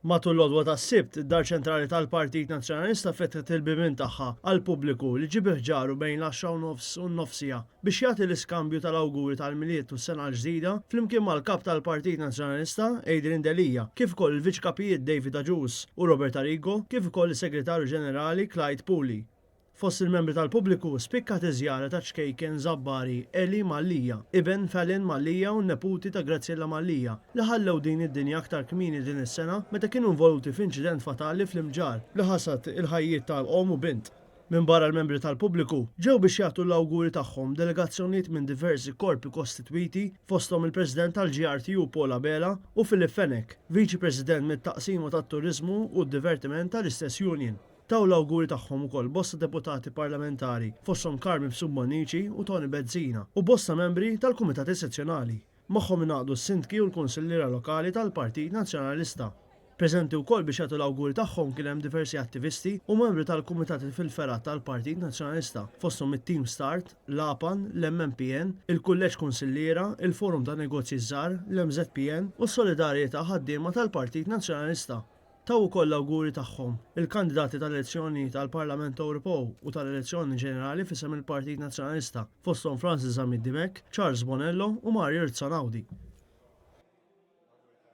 Matul l-għodwa tas-Sibt, id-Dar Ċentrali tal-Partit Nazzjonalista fetħet il-bibien tagħha għall-pubbliku li ġie bi ħġaru bejn l-għaxra u nofs u n-nofs siegħa biex jagħti l-iskambju tal-awguri tal-Milied u s-Sena l-Ġdida flimkien mal-Kap tal-Partit Nazzjonalista Adrian Delia kif ukoll il-Viċi Kapijiet David Agius u Robert Arrigo kif ukoll is-Segretarju Ġenerali Clyde Puli. Fost il-membri tal-pubbliku spikkat iż-żjara taċ-ċkejken Żabbari Eli Mallia, iben Fallon Mallia u n-neputi ta' Graziella Mallia, li ħallew din id-dinja aktar kmieni din is-sena meta kienu involuti f'inċident fatali fl-Imġarr li ħasad il-ħajjiet ta' omm u bint. Minbarra l-membri tal-pubbliku, ġew biex jagħtu l-awguri tagħhom delegazzjonijiet minn diversi korpi kostitwiti fosthom il-President tal-GRTU Paul Abela u Philip Fenech, Viċi President mit-Taqsima tat-Turiżmu u d-Divertiment tal-istess union. Taw l-awguri tagħhom ukoll bosta deputati parlamentari, fosthom Carmen Mifsud Bonnici u Toni Bezzina, u bosta membri tal-kumitati sezzjonali. Magħhom ingħaqdu s-sindki u l-kunsilliera lokali tal-Partit Nazzjonalista. Preżenti wkoll biex jagħtu l-awguri tagħhom kien hemm diversi attivisti u membri tal-kumitati fil-fergħat tal-Partit Nazzjonalista, fosthom it-Team Start, l-APAN, l-MMPN, il-Kulleġġ Kunsilliera, il-Forum ta' Negozji Żgħar, l-MŻPN u s-Solidarjetà Ħaddiema tal-Partit Nazzjonalista. Taw ukoll l-awguri tagħhom il-kandidati tal-elezzjoni tal-Parlament Ewropew u tal-elezzjoni ġenerali f'isem il-Partit Nazzjonalista, fosthom Francis Zammit Dimech, Charles Bonello u Mario Rizzo Naudi.